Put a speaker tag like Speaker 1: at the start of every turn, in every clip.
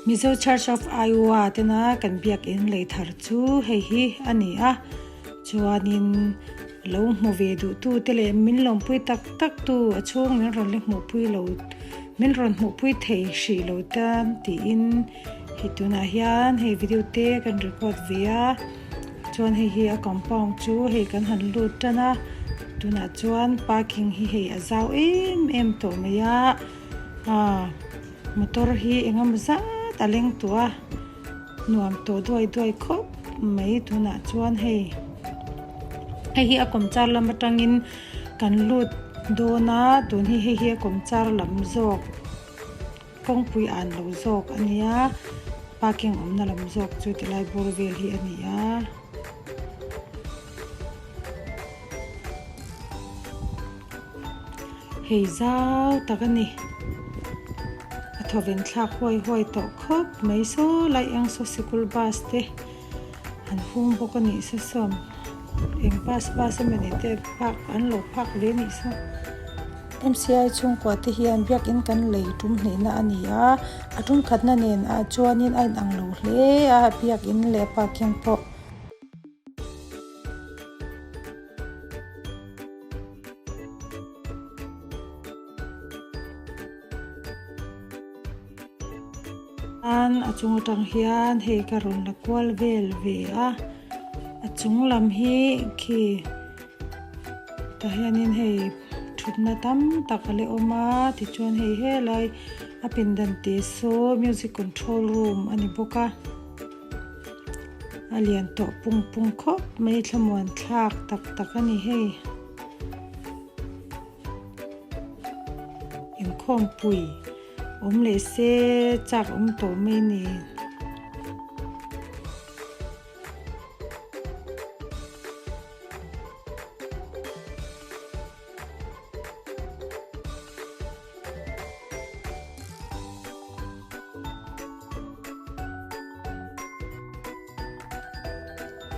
Speaker 1: Mizo Church of Iowa tena kan biakin lei thar chu hei hi a ni a, chuanin lo hmu ve duh tu te leh min lawmpui tak tak tu a chhung min rawn la hmuhpui lo min rawn hmuhpui thei hrih lo tan tiin hei tunah hian hei video te kan record ve a. Chuan hei hi a compound chu hei kan han lut tan a, tunah chuan parking hi hei a zau em em tawh mai a, aaa motor hi eng emaw zat a leng tawh a, nuam tawh duai duai khawp mai tunah chuan hei hei hi a kawmchar lam atangin kan lut dawn a, tun hi hei hi a kawmchar lam zawk. Kawngpui an lo zawk a nia, parking awmna lam zawk chu tilai bawr vel hi a ni a. Hei zau tak a ni, a thawven thlak huai huai tawh khawp mai saw lai eng saw sikul bus te an hung bawk a nih saw sawm eng bus bus emawni te park an lo park ve a nih saw. MCI chhungkua te hian biakin kan lei tum hnihna a ni a, a tum khatna nen ah chuanin a inang lo hle a biakin leh parking pawh. A chung atang hian hei ka rawn la kual vel ve a, a chung lam hi khi tah hianin hei thutna tam tak a la awm a tichuan hei helai a pindan tih saw music control room a ni bawk a a lian tawh pung pung khawp mai thlamuan thlak tak tak a ni hei. Inkhawmpui awm leh se chak awm tawh mai ni.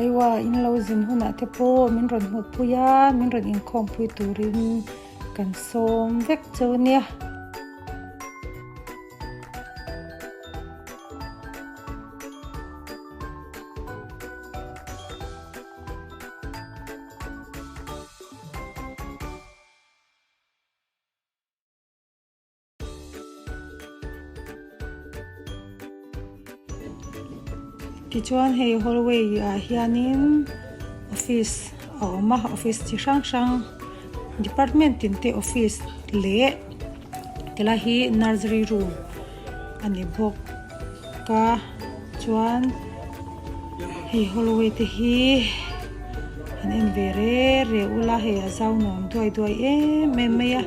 Speaker 1: Aiwa in lo zin hunah te pawh min rawn hmuhpui a, min rawn inkhawmpui turin kan sawm vek cheu nia. Tichuan hei hallway ah hianin office a awm a office chi hrang hrang department tin te office leh tilai hi nursery room a ni bawk a chuan hei hallway te hi an en ve re re ula hei a zau nuam duai duai em em mai a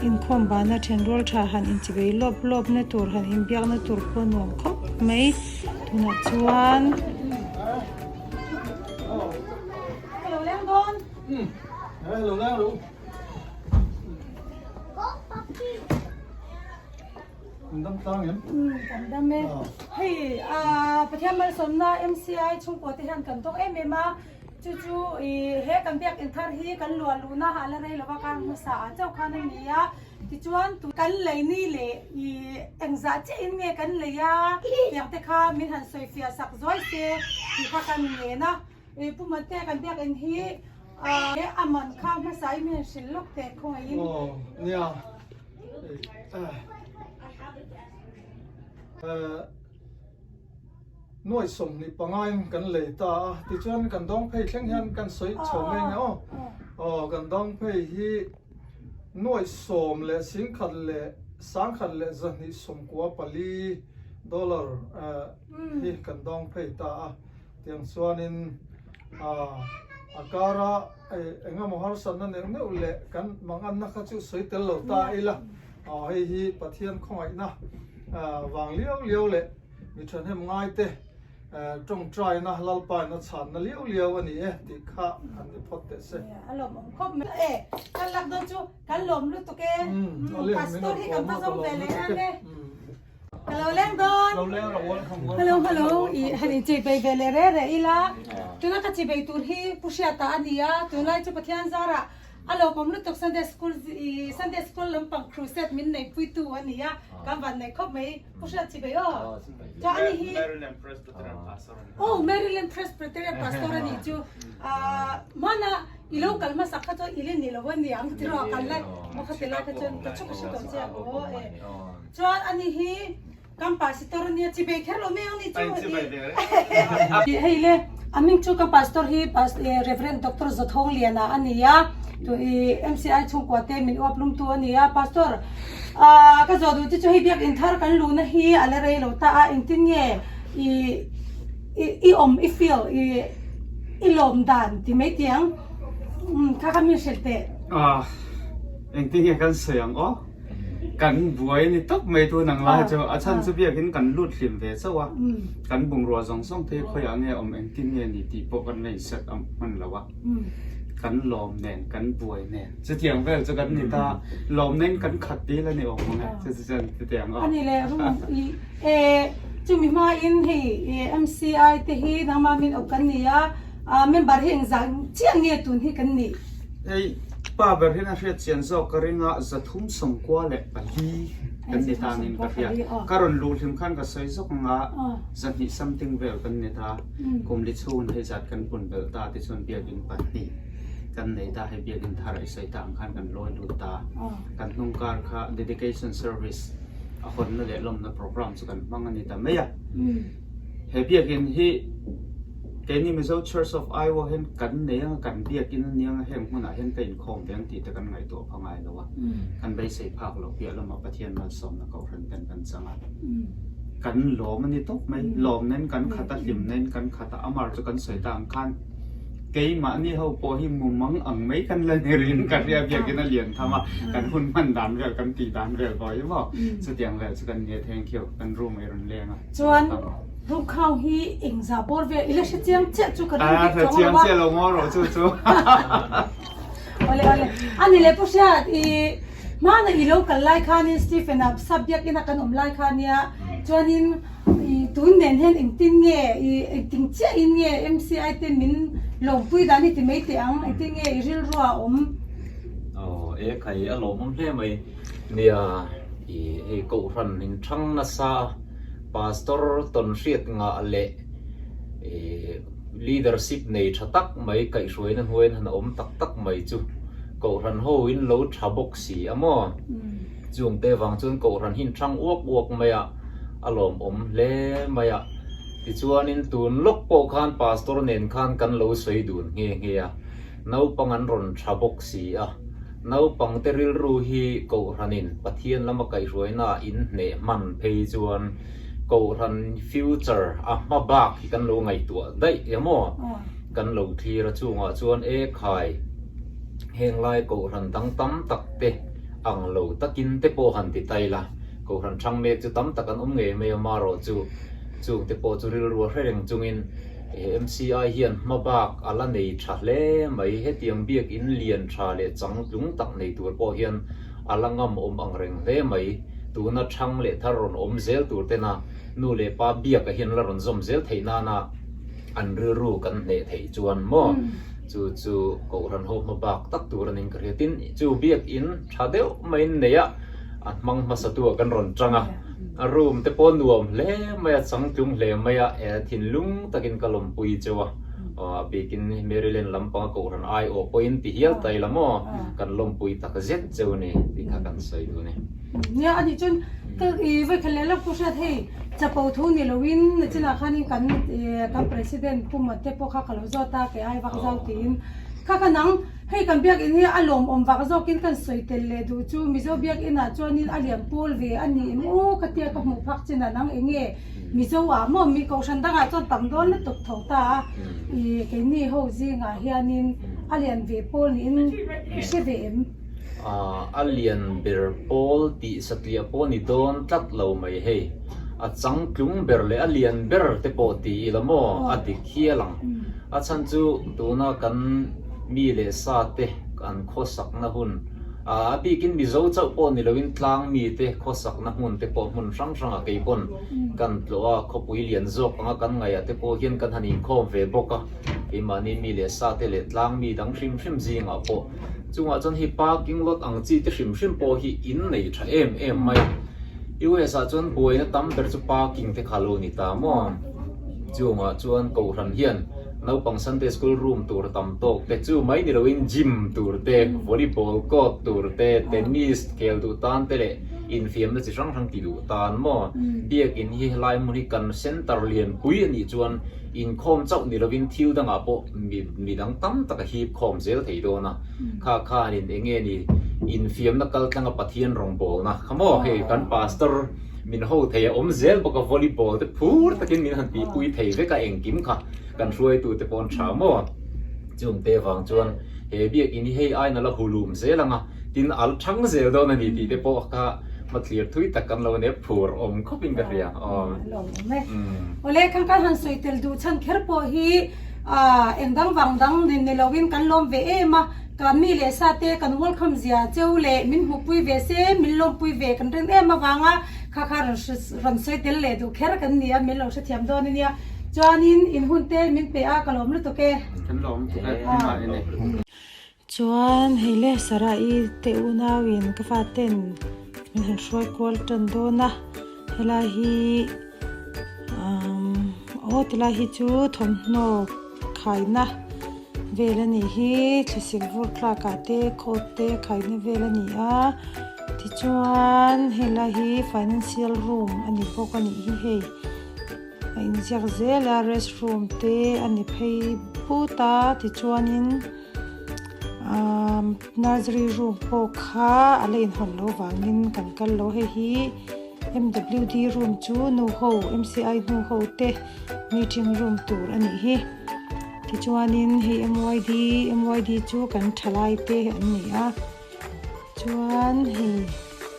Speaker 1: inkhawm bana then rual tha han inchivei lawp lawp na tur han inbiak na tur pawh nuam khawp mai tunah chuan. Kan dam e. Hei Pathian malsawmna MCI chhungkua te hian kan tawk em em a, chu chu he kan biakinn thar hi kan luah luhna a la rei lova kar hmasa ah chauh khan a ni a, tichuan kan lei ni leh engzah chiah in nge kan lei a tiang te kha min han sawi fiah sak zuai se tih kha kan ngen a, Pu Mate kan biakinn hi a man kha hmasa in min han hrilh lawk teh khawngaihin.
Speaker 2: Aw nia. Nuai 25 in kan lei ta a, tichuan kan dawng phei thleng hian kan sawi chho mai ang e aw. Aw kan dawng phei hi nuai sawm leh singkhat leh sangkhat leh zahnih 94 dollar hi kan dawng phei ta a, tiang chuanin a kara engemaw harsatna neuh neuh leh kan manganna kha chu sawi tel lo ta ila. Aw hei hi Pathian khawngaihna vang liau liau leh mi thahnem ngaite tawngtaina Lalpain a chhanna liau liau a ni e tih kha an ni phawt teh se.
Speaker 1: A lawmawm khawp mai e, kan lak dawn chu kan lawm lutuk e, pastor hi kan va zawng ve leh ang e, ka lo leng dawn. Hello hello i han inchei bei ve leh reh reh ila, tuna ka chibei tur hi Pu Hriata a ni a, tunlai chu Pathian zarah. A lawmawm lutuk Sunday school i Sunday school lampang crusade min neihpuitu a ni a, kan van neih khawp mai. Pu Hriat Chibei aw. Chuan ani hi
Speaker 3: Maryland Presbyterian Pastor a ni.
Speaker 1: Oh, Maryland Presbyterian Pastor a nih chu. Ah, hmana i lo kal hmasak kha chuan i le ni lo a ni ang tiraw a kal lai maw kha ti lai kha chuan ka chhuk ka hre tawh che a aw e. Chuan ani hi Kan pastor ania chibei kher lo mai ang ni chu. Hei le a hming chu kan pastor hi Reverend Doctor Zathawng Liana a ni a, tu i MCI chhungkua te min uap lum tu a ni a. Pastor ah ka zawh duh te chu hei biakinn thar kan luhna hi a la rei lo ta a, engtin nge i i awm i feel i i lawm dan ti mai tiang kha kha min hrilh teh.
Speaker 3: Ah engtin nge kan sawi ang aw. Kan buai ni tawp mai tu nang lai chu a chhan chu biakin kan lut hlim ve chauh a, kan bungrua zawng zawng te hi khawiah nge awm engtin nge ni tih pawh kan la inset ang hman lo a, kan lawm nen kan buai nen chutiang vel chu kan ni ta, lawm nen kan khat dil a ni awm ang e chu chu chuan chutiang aw.
Speaker 1: Ani le room i e chumi hmain hei MCI te hi nangmah min awp kan ni a, member hi engzah chiah nge tun hi kan nih?
Speaker 3: Hei pa ber hian a hriat chian zawk ka ring a, 394 kan ni ta niin ka hria. Ka rawn luh hlim khan ka sawi zawk ang a, 200 something vel kan ni ta. Kum li chhungin hei zat kan pun belh ta tichuan biakinn pahnih kan nei ta, hei biakinn thar i sawi ta ang khan kan lawi lut ta. Kan hnung kar kha dedication service a hawnna leh lawmna programme chu kan hmang a ni ta mai a. He biakinn hi Keini Mizo Church of Iowa hian kan nei anga kan biakin a nia anga heng hmunah hian ka inkhawm ve ang tih te kan ngaihtuah pha ngai lo a, kan beisei phak loh piah lamah Pathian malsawmna kohhran ten kan chang a, kan lawm a ni tawp mai, lawmna in kan khat a, hlimna in kan khat a, amar chu kan sawi ta ang khan keimahni ho pawh hi mumang ang mai kan la ni rin ka hria biakin a lian tham a, kan hun hman dan vel kan tih dan vel pawh hi maw chutiang vel chu kan nia thank you kan room ei rawn leng a.
Speaker 1: Chuan Rungkhau hi engzah bawr vel ila hre chiang chiah chu ka ring bik chuang lo a.
Speaker 3: Hre chiang chiah lo maw rawh chu chu.
Speaker 1: Awle awle. Ani le Pu Hriat i hmana i lo kal lai khanin Stephen a sap biakina kan awm lai kha nia chuanin i tun nen hian engtin nge i engtin chiahin nge MCI te min lawmpui dan hi ti mai teh ang engtin nge i rilrua a awm.
Speaker 4: Aw e khai a lawmawm hle mai. Nia i hei kohhran in thang nasa a. Pastor tawnhriat ngah leh leadership nei tha tak mai kaihhruaina hnuaiin han awm tak tak mai chu Kohhran ho in lo tha bawk si a maw? Chungte vang chuan Kohhran hi in thang uak uak mai a, a lawmawm hle mai a. Tichuanin tun lawk pawh khan Pastor nen khan kan lo sawi dun nghe nghe a, naupang an rawn tha bawk si a. Naupangte rilru hi Kohhranin Pathian lama kaihhruaina in hneh hman phei chuan Kohhran future a hma bak hi kan lo ngaihtuah daih em aw? Kan lo thlir a chungah chuan e khai heng lai Kohhran dang tam tak te ang lo takin te pawh han ti tai la, Kohhran thang mek chu tam tak an awm ngei mai a marawh chu chungte pawh chu rilru a hre reng chungin He MCI hian hma bak a la nei tha hle mai. Hetiang biakinn lian tha leh changtlung tak nei tur pawh hian a la ngam awm ang reng hle mai. Tuna thang leh thar rawn awm zel tur tena nu leh pa biakah hian la rawn zawm zel theih nana an rilru kan hneh theih chuan maw chu chu Kohhran ho hma bak tak tur a ning ka hria. Tin, chu biakinn tha deuh maiin nei a, a hmang hmasa tu ah kan rawn tang a. A room te pawh nuam hle mai a, changtlung hle mai a, e thinlung takin ka lawmpui cheu a, a bikin Maryland lampanga Kohhran aiawh pawhin ti hial ta ila maw, kan lawmpui tak zet cheu a ni tih kha kan sawi duh a ni.
Speaker 1: Nia a nih chuan ka i vawikhat leh lawk pawh hriat hei chapo thu ni loin nachinah khanin kan kan president Pu Mate pawh kha ka lo zawt a kei ai vak zau tiin kha ka nang Hei kan biakinn hi a lawmawm vak zawkin kan sawi tel leh duh chu Mizo biakinnah chuanin a lian pawl ve a ni em aw ka tia ka hmuh phak chin a nang eng nge Mizo ah maw mi kohhran dangah chuan tam dawn lutuk tho ta a i keini ho zingah hianin a lian ve pawl niin i hre ve em?
Speaker 4: A lian ber pawl tih satliah pawh ni dawn tlat lo mai hei a changtlung ber leh a lian ber te pawh ti ila maw a dik hial ang a chhan chu tuna kan Mi leh sa te an khawsakna hun a bikin Mizo chauh pawh ni loin tlang mi te khawsakna hmun te pawh hmun hrang hrangah kei pawn kan tlawh a, khawpui lian zawk anga kan ngaihah te pawh hian kan han inkhawm ve bawk a, keimahni mi leh sa te leh tlang mi dang hrim hrim zingah pawh. Chungah chuan hei parking lot ang chi te hrim hrim pawh hi in nei tha em em mai a. US ah chuan buaina tam ber chu parking te kha lo ni ta maw? Chungah chuan Kohhran hian naupang Sunday school room tur tam tawk te chu mai ni loin gym tur te, volleyball court tur te, tennis khel duh tan te leh infiamna chi hrang hrang ti duh tan maw? Biakin hi helai hmun hi kan center lianpui a nih chuan inkhawm chauh ni lovin thil dangah pawh mi midang tam tak a hip khawm zel thei dawn a, kha khanin eng nge ni infiamna kal tlanga Pathian rawngbawlna kha maw hei kan pastor min ho thei a awm zel bawk a volleyball te phur takin min han tihpui thei vek a engkim kha kan hruaitu te pawh an tha maw chungte vang chuan he biakin hi hei aina la hulum zel ang a. Tin, a la thang zel dawn a ni tih te pawh kha hmathlir thui tak kan lo nep phur awm khawp in ka hria.
Speaker 1: Aw lawm awm e. Awle khan kan han sawi tel duh chhan kher pawh hi eng dang vang dang ni ni lo in kan lawm ve em a, ka mi leh sa te kan welcome zia cheu leh min hmuhpui ve se min lawmpui ve kan rin em avanga kha kha rawn sawi tel leh duh kher kan ni a, min lo hrethiam dawn a nia. Chuanin in hun te min pe a ka lawm lutuk e.
Speaker 3: Kan lawm lutuk e, engmah i nei.
Speaker 1: Chuan hei le Sarah-i te unauin ka faten min han hruai kual tan dawn a, helai hi umm aw tilai hi chu thawmhnaw khaina vel a nih hi thlasik vur tlakah te coat te khaina vel a ni a tichuan helai hi financial room a ni bawk a nih hi hei. A inziak zel a restroom te a ni phei but a tichuanin ahh nursery room pawh kha a la inhawn loh vangin kan kal lo hei hi M W D room chu nu ho M C I nu ho te meeting room tur a nih hi tichuanin hei M Y D M Y D chu kan thalai te an ni a. Chuan hei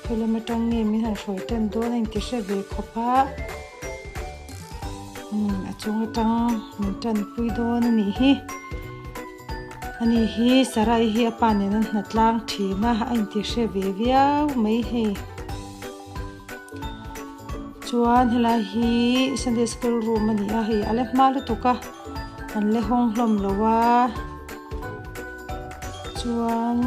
Speaker 1: helam atang nge min han hruai tan dawn a inti hre ve khawp a umm a chung atang min tanpui dawn a nih hi ani hi Sarai hi a pa nen an hna tlang thin a a inti hre ve viau mai hei chuan helai hi Sunday school room a ni a hei a la hma lutuk a an la hawng hlawm lo a. Chuan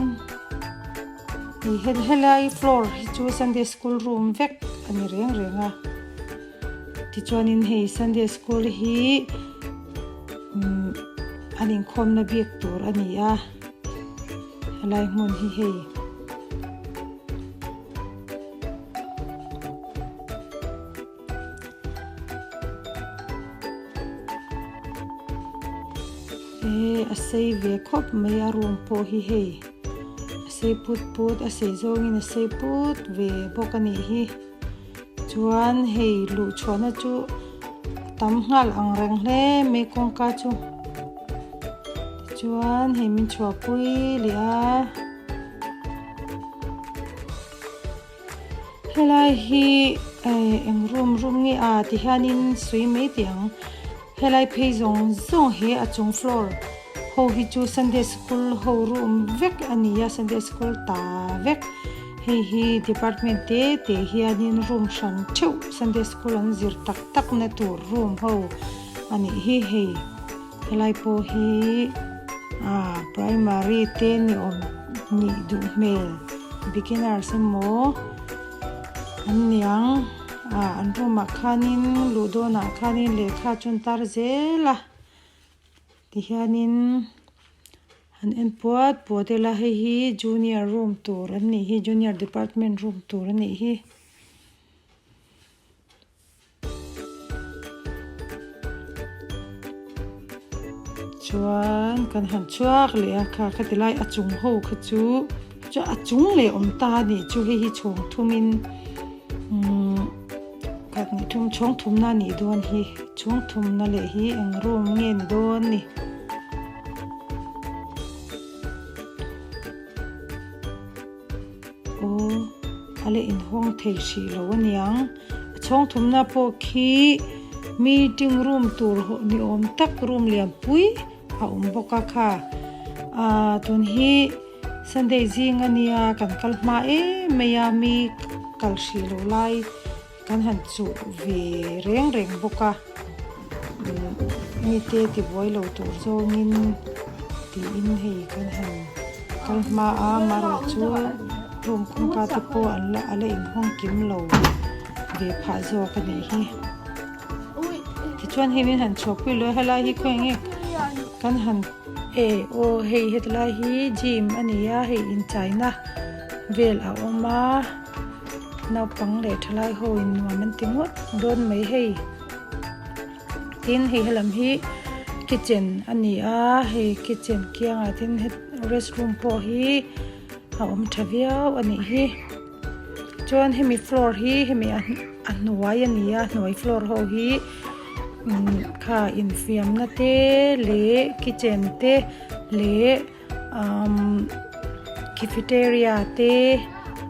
Speaker 1: ih helai floor hi chu sunday school room vek a ni reng reng a tichuanin hei sunday school hi umm an inkhawmna bik tur a ni a helai hmun hi hei. Ehh a sei ve khawp mai a room pawh hi hei a sei put put a sei zawngin a sei put ve bawk a nih hi chuan hei luh chhuahna chu a tam nghal ang reng hle mai kawngka chu tichuan hei min chhuahpui leh a. Helai hi eh eng room room nge a ti hianin sawi mai teh ang helai phei zawng zawng he a chung floor ho hi chu sunday school ho room vek a ni a sunday school ta vek hei hi department te te hianin room hran theuh sunday school an zir tak tak na tur room ho a nih hi hei helai pawh hi ah primary te ni awm nih duh hmel beginners emaw an niang ah an room ah khanin luh dawnah khanin lehkha chu an tar zel a tihianin an en puat puat ila hei hi junior room tur an nih hi junior department room tur a nih hi. Chuan kan han chhuak leh a kha khati lai a chung ho kha chu chu a chung leh awm ta a nih chu hei hi chhawng thumin umm khat nih thum chhawng thumna a nih dawn hi chhawng thumna leh hi eng room nge ni dawn ni. Aw a la inhawng thei hrih lo aniang a chhawng thumna pawh khi meeting room tur ni awm tak room lian pui a awm bawk a kha ah tun hi sunday zing ania kan kal hma em mai a mi kal hrih lo lai. Kan han chuh ve reng reng bawk a, mite tibuai lo tur zawngin tiin hei kan han kal hma a amaherawh chu room kawngka te pawh an la a la inhawng kim lo ve phah zawk a nih hi tichuan hei min han chhuahpui luai helai hi khawi nge kan han e aw hei hetilai hi gym a ni a hei inchaina vel a awm a naupang leh thalai ho in nuam an ti ngawt dawn mai hei. Tin hei helam hi kitchen a ni a hei kitchen kiangah tin rest room pawh hi a awm tha viau a nih hi chuan hemi floor hi hemi a hnuai a ni a hnuai floor ho hi kha infiamna te leh kitchen te leh umm cafeteria te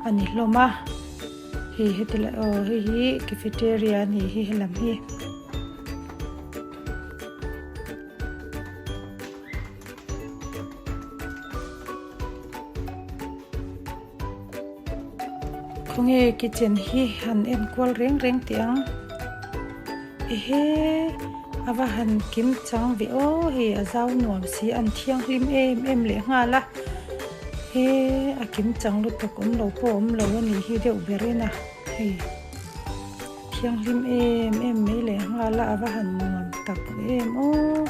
Speaker 1: a ni hlawm a hei heti lai aw hei hi cafeteria a nih hi helam hi. Khawnge kitchen hi han enkual reng reng teh ang ehe a va han kim chang ve aw hei a zau nuam si an thianghlim em em leh nghal a he a kim chang lutuk awm lo pawh awm lo a nih hi deuh ber in a hei thianghlim em em mai leh nghal a a va han nuam tak em aw.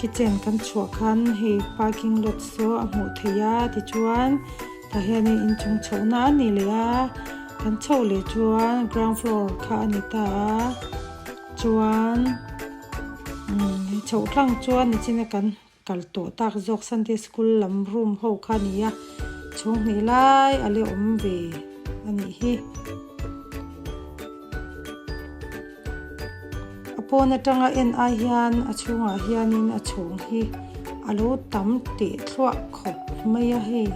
Speaker 1: Kitchen kan chhuah khan hei parking lot saw a hmuh theih a tichuan tah hianin inchung chhohna a ni leh a kan chhoh leh chuan ground floor kha a ni ta a chuan umm chhoh tlang chuan nichina kan kal tawh tak zawk sunday school lam room ho kha a ni a chhawng hnih lai a la awm ve a nih hi. A pawn atanga en ai hian a chhungah hianin a chhawng hi a lo tam teh thluah khawp mai a hei.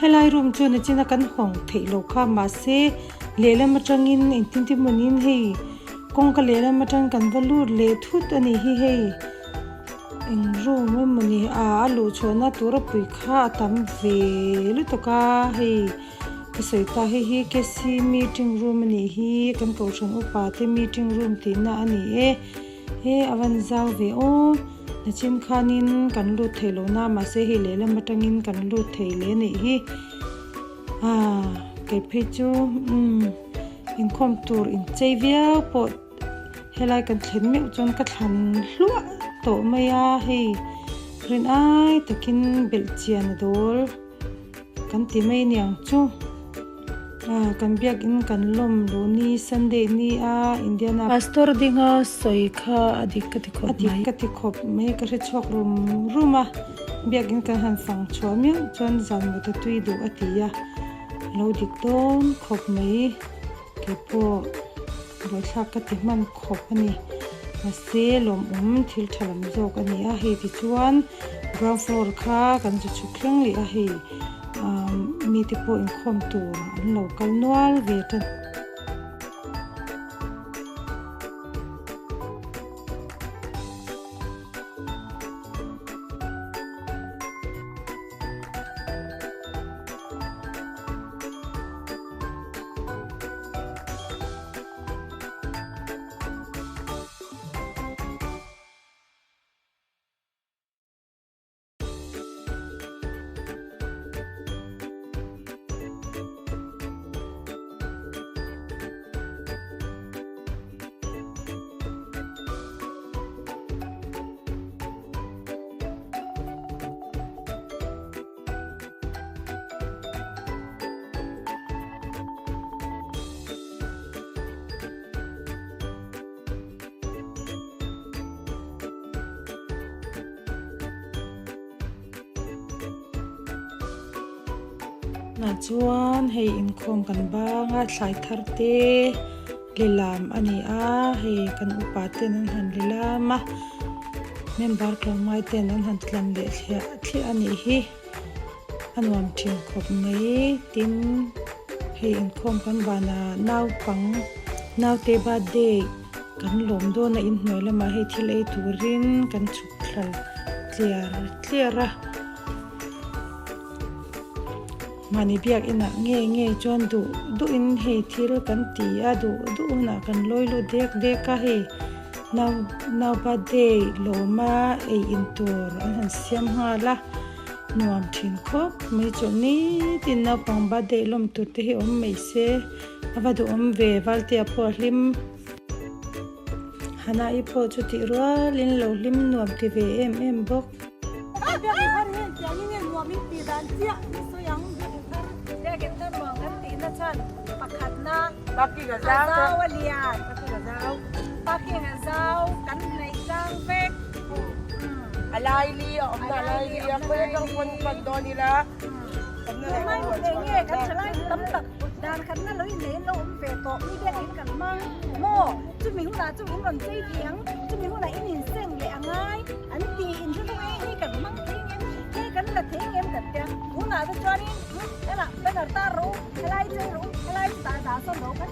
Speaker 1: Helai room chu nichina kan hawng theih loh kha mahse lehlam atangin engtin te mawnin hei kawngka lehlam atang kan va lut leh thut a nih hi hei eng room emawni ah a luh chhuahna tur a pui kha a tam ve lutuk a hei ka sawi ta hei hi K C meeting room a nih hi kan kohhran upa te meeting room tihna a ni e. He a van zau ve aw, nachin khanin kan lut thei lo na mahse hei lehlam atangin kan lut thei leh a nih hi. Aaa kei phei chu umm inkhawm tur inchei viau pawh helai kan thlen meuh chuan ka thlan hluah tawh mai a hei rin ai takin belh chian a dawl. Kan ti mai aniang chu. Ah kan biakin kan lawm luh ni Sunday ni a Indiana. Pastor dinga sawi kha a dik ka ti khawp mai. A dik ka ti khawp mai ka hre chhuak rum rum a. Biakin kan han fang chhuah miau chuan zan mut a tui duh a ti a. Lo dik dawn khawp mai. Keipawh buaithlak ka ti hman khawp a ni. Mahse lawmawm thil tha lam zawk a ni a, hei tichuan ground floor kha kan zu chhuk thleng leh a, hei umm mite pawh inkhawm tur an lo kal nual ve tan. Tunah chuan hei inkhawm kan bang a thlai thar te lilam a ni a hei kan upa ten an han lilam a member tlawmngai ten an han tlan leh thliah thliah a nih hi a nuam thin khawp mai tin hei inkhawm kan banah naupang naute birthday kan lawm dawn a inhnuai lamah hei thil ei turin kan chhuk thla tliar tliar a. Mahni biak inah nge nge chuan duh duhin hei thil kan ti a, duh duh hunah kan lawi lut dek dek a, hei nau nau birthday lawma ei in tur an han siam nghal a, nuam thin khawp mai chuan nitin naupang birthday lawm tur te hi awm mai se a va duhawm ve Valtea pawh a hlim. Hana-i pawh chu tih rualin lo hlim nuam ti ve em em bawk.
Speaker 5: Biakin thar hian tiangin nge nuam in tih dan chiah ni sawi ang biakin thar. Biakin thar nuam kan tihna chuan pakhatna a zau a lian parking a zau kan hnaih tlang vek.
Speaker 6: A laili a awmna a laili a khawi atang pawn pan dawn ila.
Speaker 5: Tunlai hun leh nge kan thalai tam tak dan khatna lo inneih an lo awm ve tawh mi biakin kan hmang maw chumi hunah chu in rawn chei thei ang chumi hunah in inseng leh a ngai an ti in hre hei hi kan hmang thei ngem hei kan la thei ngem kan tia tunah te chuanin helah banner tar rawh u helai chei rawh u helai chutah dah sawn rawh u kan.